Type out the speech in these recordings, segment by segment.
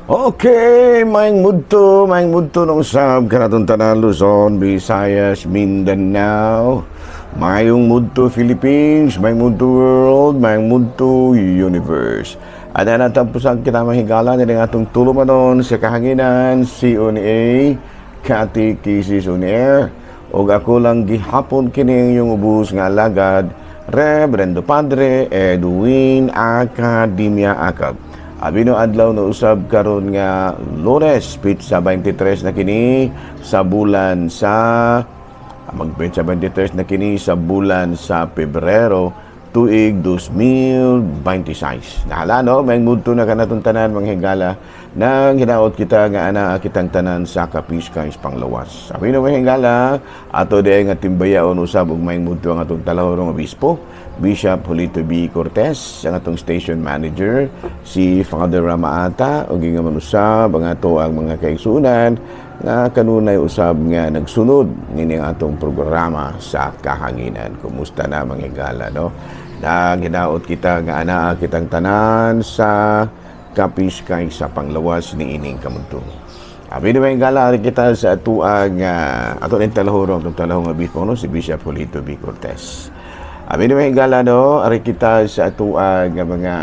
Okay, maayong mudto nung usab kanatong tanan, Luzon, Visayas, Mindanao. Maayong mudto, Philippines, maayong mudto, world, maayong mudto, universe. At na tampusan kita, mahigala ni atong tulumanon sa kahanginan, CONA, Catechesis on Air. Og ako lang gihapon kini yung ubos nga alagad, Reverendo Padre Edwin Academia Acab. Abi no adlaw na usab karon nga Lunes, petsa 23 na kini sa bulan sa magpetsa 23 na kini sa bulan sa Pebrero, tuig 2026. Nahala no, may mudto na kanatong tanan, mga higala, nang hinaot kita nga ana kitang tanan sa kapiskay panglawas. Sabi no, mga higala, ato di nga timbayaon usab og may mudto ang atong talahorong obispo, Bishop Julito B. Cortez, ang atong station manager, si Father Ramaata, ug nga manusab ang ato ang mga kaigsuonan nga kanunay usab nga nagsunod nini ang atong programa sa kahanginan. Kumusta na, mga higala, no? Nang hinaot kita nga ana kitang tanan sa kapiskay sa panglawas ni ining kamunto. Abi na, mga higala, ari kita sa atuang ato ning talahuro, atong talahong obispo, no, si Bishop Julito B. Cortez. Abi na, mga higala, no, ari kita sa atuang nga mga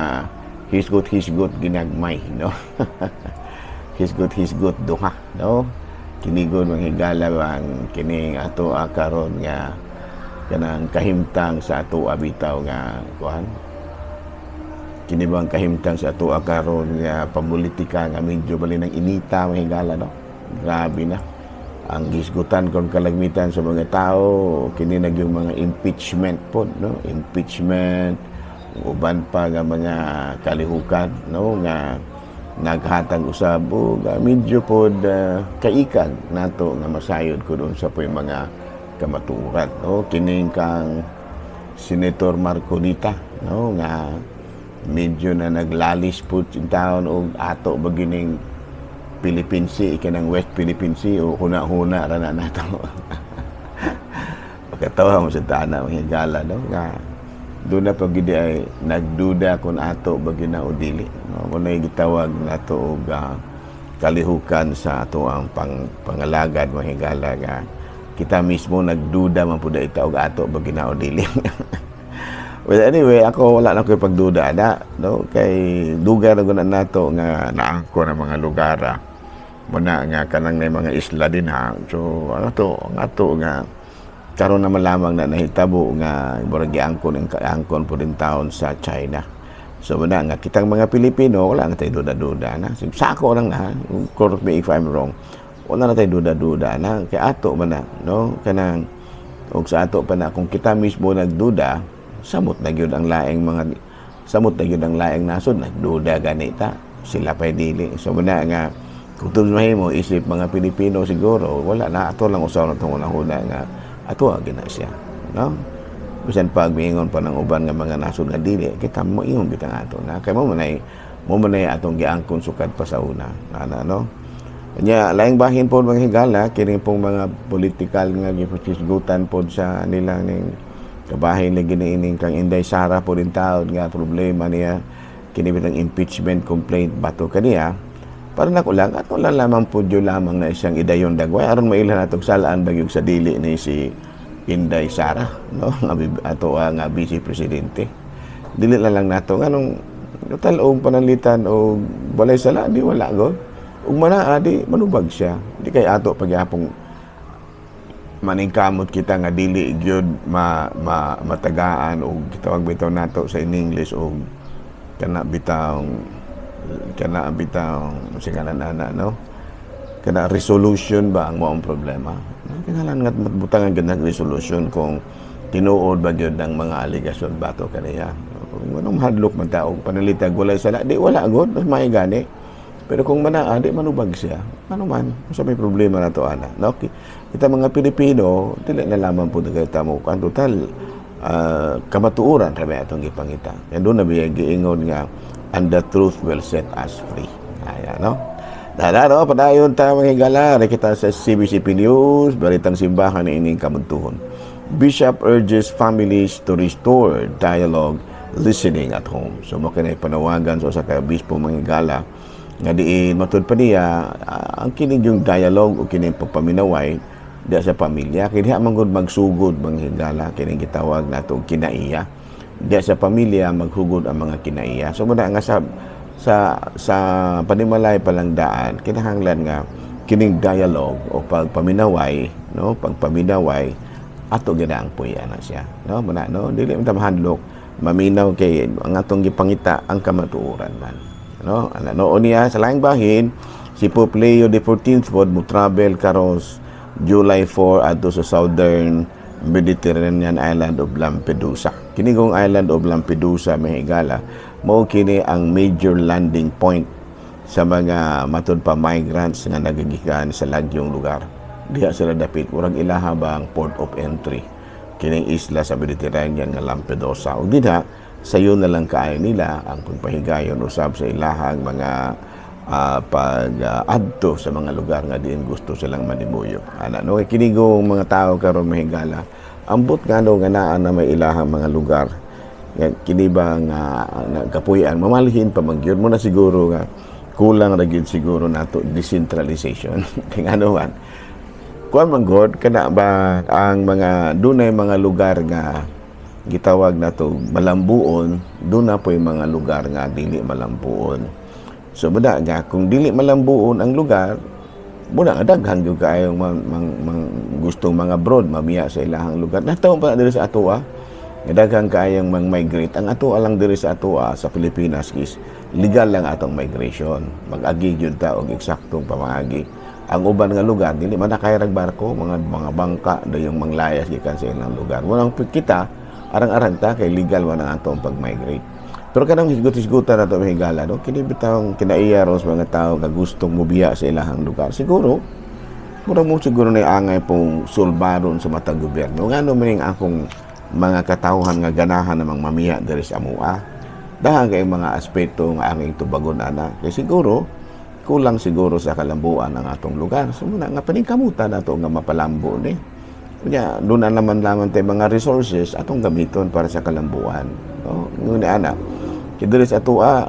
hisgot-hisgot ginagmay, no. Hisgot-hisgot duha, no. Kinigon, mga higala, ang kining ato karon nga kanang kahimtang sa ato bitaw nga kuan, kini bang kahimtang sa ato karon nga pamulitika nga medyo bali ng inita, mga higala, no. Grabe na ang gisgutan kon kalagmitan sa mga tao kini nag yung mga impeachment pod, no, impeachment, uban pa nga mga kalihukan, no, nga naghatag usab og medyo pod kaikag nato nga masayod ko doon sa po'y mga kamatuoran, no. Kining kang Senator Marcolita, no, nga medyo na naglalis po in town og ato ba gining Philippine Sea, kanang West Philippine Sea, o huna-huna ra na nato. Pagkatawa mo sa tana, mga higala, no, nga doon na pag gidi ay nagduda kung ato ba gina o dili, no? Kung gitawag nato og kalihukan sa ato ang pangalagad, mga higala, nga kita mismo nagduda man pud ita og ato ba gina o dili. Well, anyway, ako wala na ko'y pagduda na, no? Kay lugar na guna nato nga naangko ng mga lugar, ah. Muna nga kanang na mga isla din ha. So, ano to, ang ato nga karon naman lamang na nahitabo nga murag giangkon ang angkon po din taon sa China. So muna nga kitang mga Pilipino wala na tayo duda-duda na. So, sako lang na, correct me if I'm wrong. Wala na tayo duda-duda na kay ato man na, no? Kanang og sa ato pa na kung kita mismo nagduda, samot na gyud ang laing mga samot na gyud ang laing nasod nagduda ganita sila pa dili. So muna nga kung tungod mahimo isip mga Pilipino siguro wala na ato lang usaw na tong huna nga ato gina siya, no. Bisan pag miingon pa ng uban nga mga nasod nga dili kita mo ingon bitang ato na kay mo manay atong giangkon sukad pa sa una ana, no. Nya laing bahin po, mga higala, kini pong mga political nga gipachisgutan pod sa nila ning kabahin lagi ni ining kang Inday Sara po din taon nga problema niya kini bitang impeachment complaint bato kaniya. Para nako lang at wala lamang po yun lamang na isang idayon dagway aron mailhan natong salaan bagyog sa dili ni si Inday Sara, no, nga ato nga vice presidente. Dili na lang nato nganong total og pananglitan og walay sala, di wala god, ug manaa, di manubag siya. Di kay ato pagyapong maningkamot kita nga dili gyud ma, ma matagaan og gitawag bitaw nato sa in English og kana bitaw singalan ana, no, kana resolution ba ang maong problema. Kinahanglan nga butangan gyud ng resolution kung tinuod ba gyud ang mga aligasyon bato kaniya. Kung anong mahadlok man ta og panalitag walay sala, di wala gud, mas may gani. Pero kung manaa, di manubag siya. Ano man, sa may problema na to ana. No, okay. Kita mga Pilipino, dili na lamang po kita mo kan total kamatuoran ra may atong gipangita. Kaya doon na biya giingon nga "And the truth will set us free." Ayan, no? Dada, no? Padayon ta, mga higala. Kita sa CBCP News, Balitang Simbahan ni ining kamuntuhon. Bishop urges families to restore dialogue, listening at home. So, mo kini panawagan sa usa ka obispo, mga higala. Nga diin matud pa niya ang kining yung dialogue o kining pagpaminaway diya sa pamilya kay diha man gud magsugod, mga higala, kining gitawag nato kinaiya. Diya sa pamilya maghugod ang mga kinaiya. So muna nga sa panimalay pa lang daan, kinahanglan nga kining dialogue o pagpaminaway, no, pagpaminaway ato gina ang puy ana siya, no. Muna, no, dili man ta mahandlok maminaw kay ang atong gipangita ang kamatuoran man, no, ana, no. Unya, sa laing bahin, si Pope Leo the 14th pod mo travel karos July 4 adto sa southern Mediterranean island of Lampedusa. Kini gong island of Lampedusa, mga higala, mao kini ang major landing point sa mga matud pa migrants nga nagagikan sa lagyong lugar. Diha sila dapit, murag ilaha bang port of entry kining isla sa Mediterranean nga Lampedusa. Ug dinha sayo na lang kaayo nila ang pagpahigayon usab sa ilahang mga pag adto sa mga lugar nga diin gusto silang manimuyo. Ana, no, kay kini gong mga tao karon, mahigala, ambot ngano nga naa na may ilahang mga lugar nga kini ba nga kapuy-an mamalhin pa man gyud mo na. Siguro nga kulang ra gyud siguro nato decentralization. Kay ngano man, kuan man god kana ba, ang mga dunay mga lugar nga gitawag nato malambuon, doon na po'y mga lugar nga dili malambuon. So muna nga kung dili malambuon ang lugar, muna nga daghan gyud kaayong mang gustong mga abroad mamiya sa ilahang lugar. Nataw pa diri sa atoa nga daghan kaayong mang-migrate. Ang atoa lang diri sa atoa sa Pilipinas is legal lang atong migration. Mag-agi gyud ta og eksaktong pamaagi. Ang uban nga lugar dili man nakay rag barko, mga bangka dayong manglayas gikan sa ilang lugar. Walang kita arang-arang ta kay legal man ang atong pag-migrate. Pero kanang hisgot-hisgutan nato, mahigala, no, kini bitawng kinaiya ros mga tao nga gustong mobiya sa ilahang lugar. Siguro mura mo siguro na angay pong sulbaron sa matag gobyerno. Ngano man ning akong mga katawhan nga ganahan namang mamiya diri sa amoa? Daghan kay mga aspeto nga angay tubagon ana. Kay siguro kulang siguro sa kalambuan ang atong lugar. So muna nga paningkamutan nato nga mapalambo ni. Kunya doon na naman lamang tayo mga resources atong gamiton para sa kalambuan. No? Ngunit ana, kay diri sa atoa,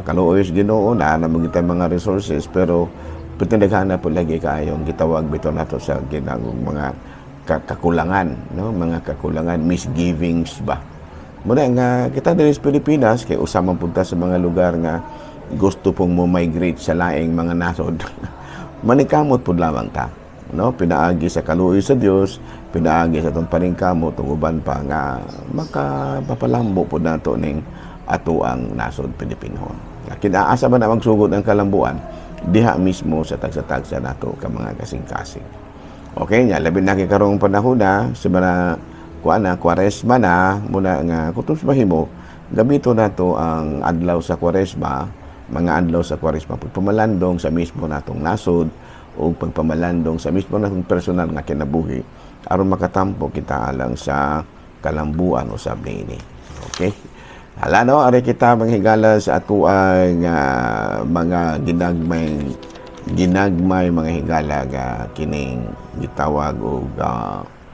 kaluoy sa Ginoo na naman kita mga resources, pero pitindaghan na po lagi kaayong gitawag bitaw nato sa ginagong mga kakulangan, no? Mga kakulangan, misgivings ba. Muna nga kita diri sa Pilipinas kay usa man punta sa mga lugar nga gusto pong mo migrate sa laing mga nasod. Manikamot pud lamang ta, no, pinaagi sa kaluoy sa Dios, pinaagi sa atong paningkamot ug uban pa nga makapapalambo pud nato ning ato ang nasod Pilipinhon. Kinaasa ba na magsugod ang kalambuan diha mismo sa tagsa-tagsa nato ka mga kasing-kasing? Okay nya, labi na kay karong panahon na sa mga kuan na Kwaresma na, muna nga kutob mahimo gamito nato ang adlaw sa Kwaresma, mga adlaw sa Kwaresma, pagpamalandong sa mismo natong nasod o pagpamalandong sa mismo natong personal nga kinabuhi aron makatampo kita alang sa kalambuan usab niini. Okay? Hala, no, ari kita, mga higala, sa atuang mga ginagmay ginagmay, mga higala, nga kining gitawag og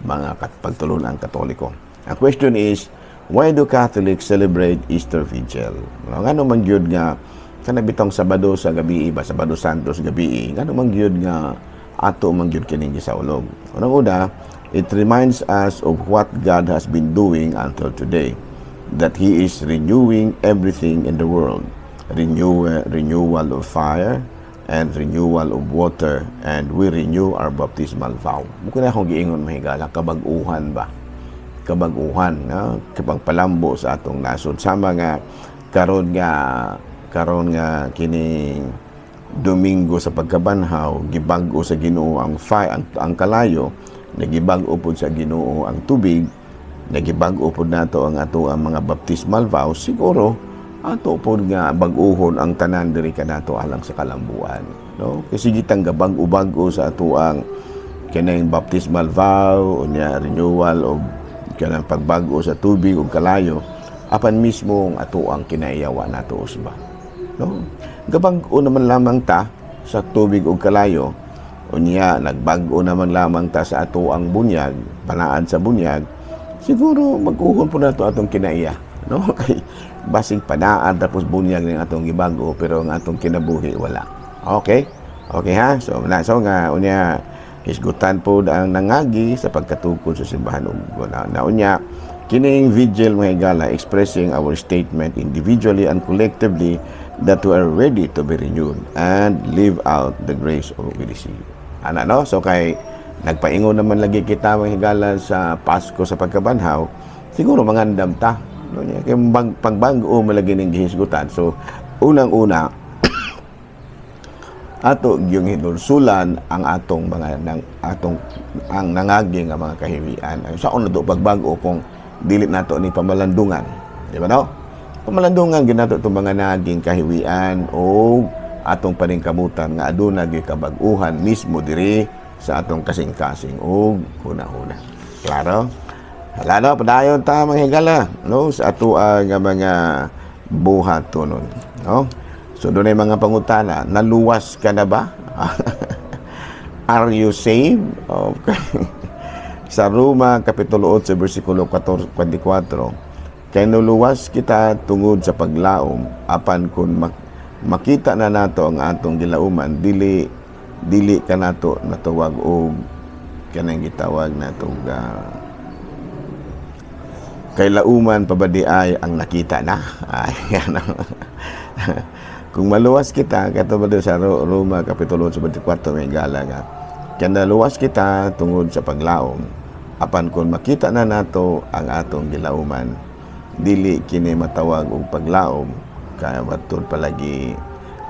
mga pagtulunan Katoliko. Ang question is, why do Catholics celebrate Easter Vigil? No, ngano man gyud nga kana bitong Sabado sa gabi ba, Sabado Santo sa gabi, ngano man gyud nga ato man gyud kining gisaulog? Unang-una, it reminds us of what God has been doing until today, that He is renewing everything in the world. Renewal of fire and renewal of water, and we renew our baptismal vow. Mao na akong giingon, mahigala, kabag-uhan ba? Kabag-uhan, no? Kapagpalambo sa atong nasod. Sama nga karon nga kining Domingo sa pagkabanhaw, gibag-o sa Ginoo ang fire, ang kalayo, nagibag-o pod sa Ginoo ang tubig, nagibag-o pod nato ang ato ang mga baptismal vows, siguro ato pod nga bag-uhon ang tanan diri kanato alang sa kalambuan, no? Kasi gitang gabag-o-bag-o sa ato ang kanang baptismal vow, unya renewal of kanang pagbag-o sa tubig ug kalayo, apan mismo ang ato ang kinaiyawa nato usba, no? Gabag-o naman lamang ta sa tubig ug kalayo, unya nagbag-o naman lamang ta sa ato ang bunyag, panaad sa bunyag, siguro mag-uhon po nato atong kinaiya, no? Kay Basig panaan tapos bunyag ning atong gibago, pero ang atong kinabuhi wala. Okay? Okay ha? So na, so nga unya hisgutan pod ang nangagi sa pagkatukod sa simbahan ug na unya kining vigil, mga higala, expressing our statement individually and collectively that we are ready to be renewed and live out the grace of we receive. Ana, no? So kay nagpaingon naman lagi kita, mga higala, sa Pasko sa pagkabanhaw, siguro mangandam ta. No, niya kay pagbag-o malagi ning gihisgutan. So unang-una ato yung hinulsulan ang atong mga nang atong ang nangagi nga mga kahiwian. Ay, saon nato pagbag-o kung dili nato ni pamalandungan? Di ba, no? Pamalandungan gyud nato itong mga naging kahiwian o atong paningkamutan nga aduna gyud kabag-uhan mismo diri sa atong kasing-kasing og huna-huna. Klaro? Hala, no, padayon ta, mga higala, no, sa ato nga mga buhatonon, no? So doon ay mga pangutana, naluwas ka na ba? Are you saved? Okay. Sa Roma Kapitulo 8 versikulo 14, 24, kay nuluwas kita tungod sa paglaom, apan kung makita na nato ang atong gilauman, dili dili ka nato natuwag og kanang gitawag nato kay lauman pa ba di ay ang nakita na. Ay, ano. Kung maluwas kita, kato ba sa Roma Kapitulo 8 24, may gala nga kaya naluwas kita tungod sa paglaom, apan kung makita na nato ang atong gilauman, dili kini matawag og paglaom, kaya matud palagi,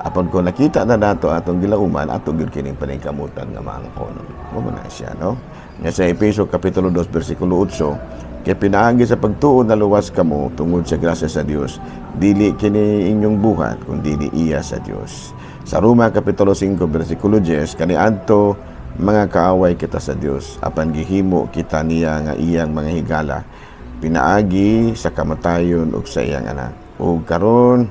apan kung nakita na nato atong gilauman, ato gyud kining paningkamutan nga maangkon. Mao man na siya, no? Nga sa Efeso Kapitulo 2 versikulo 8, kay pinaagi sa pagtuo naluwas kamo tungod sa grasya sa Dios, dili kini inyong buhat kundi iya sa Dios. Sa Roma Kapitulo 5 versikulo 10, kaniadto mga kaaway kita sa Dios, apan gihimo kita niya nga iyang mga higala pinaagi sa kamatayon ug sa iyang anak, ug karon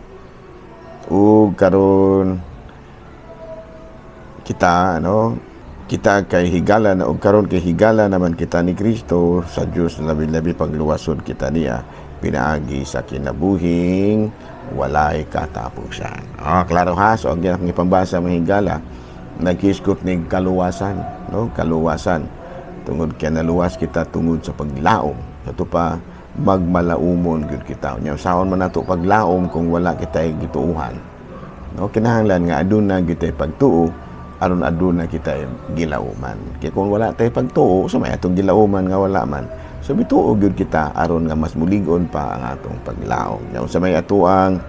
kita, ano, kita kay higala na, ug karon kay higala naman kita ni Kristo sa Dios, labi-labi pagluwason kita niya pinaagi sa kinabuhing walay katapusan. Ah, klaro ha? So ang ginakong ipambasa, mga higala, naghisgot ni kaluwasan, no? Kaluwasan tungod kay naluwas kita tungod sa paglaom. Ato pa magmalaumon gyud kita. Nya saon man nato paglaom kung wala kita gituuhan, no? Kinahanglan nga aduna gyud pagtuo aron aduna kita gilauman. Kay kung wala tay pagtuo, sa may atong gilauman nga wala man. So mituo gyud kita aron nga mas mulig-on pa ang atong paglaom. Nya unsa may atoang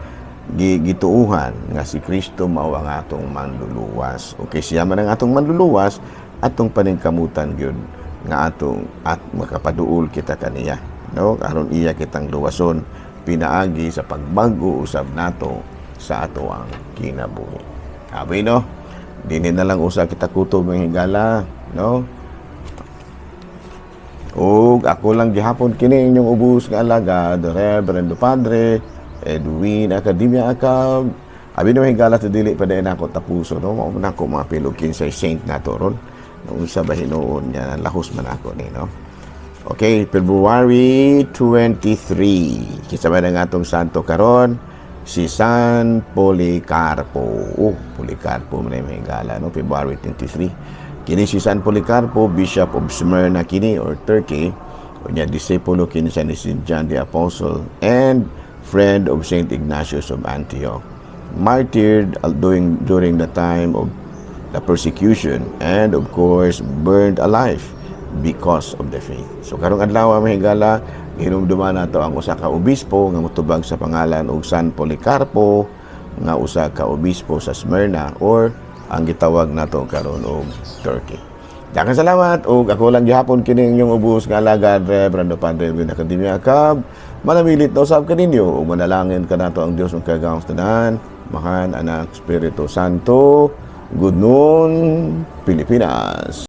gituuhan nga si Kristo mao ang atong manluluwas. Okay, siya man ang atong manluluwas, atong paningkamutan gyud nga atong at makapaduol kita kaniya, no? Aron iya kitang luwason pinaagi sa pagbago usab nato sa atoang kinabuhi. Abi, no? Dini na lang usa kita kutob, mga higala, no? Ug ako lang gihapon kini inyong ubos nga alagad, Reverendo Padre Edwin Academia Acab. Abi na, higala, sa dili pa dayon ako tapuso, no? Mao man ako mga pilo kinsay saint nato ron. No, unsa ba hinuon niya, lahos man ako ni, no? Okay, February 23. Kinsa man ang atong santo karon? Si San Policarpo. Oh, Policarpo man ay mga higala, no? February 23. Kini si San Policarpo, Bishop of Smyrna kini or Turkey. Unya disipulo kini siya ni St. John the Apostle and friend of St. Ignatius of Antioch. Martyred during the time of the persecution and of course burned alive because of the faith. So karong adlaw, mga higala, hinumduman nato ang usa ka obispo nga motubag sa pangalan og San Policarpo nga usa ka obispo sa Smyrna or ang gitawag nato karon og Turkey. Daghang salamat ug ako lang gihapon kini inyong ubos nga alagad, Reverendo Padre Edwin Academia Acab. Manamilit na usab kaninyo ug manalangin kanato ang Dios makagagahom tanan, Amahan, Anak, Espiritu Santo. Good noon, Pilipinas.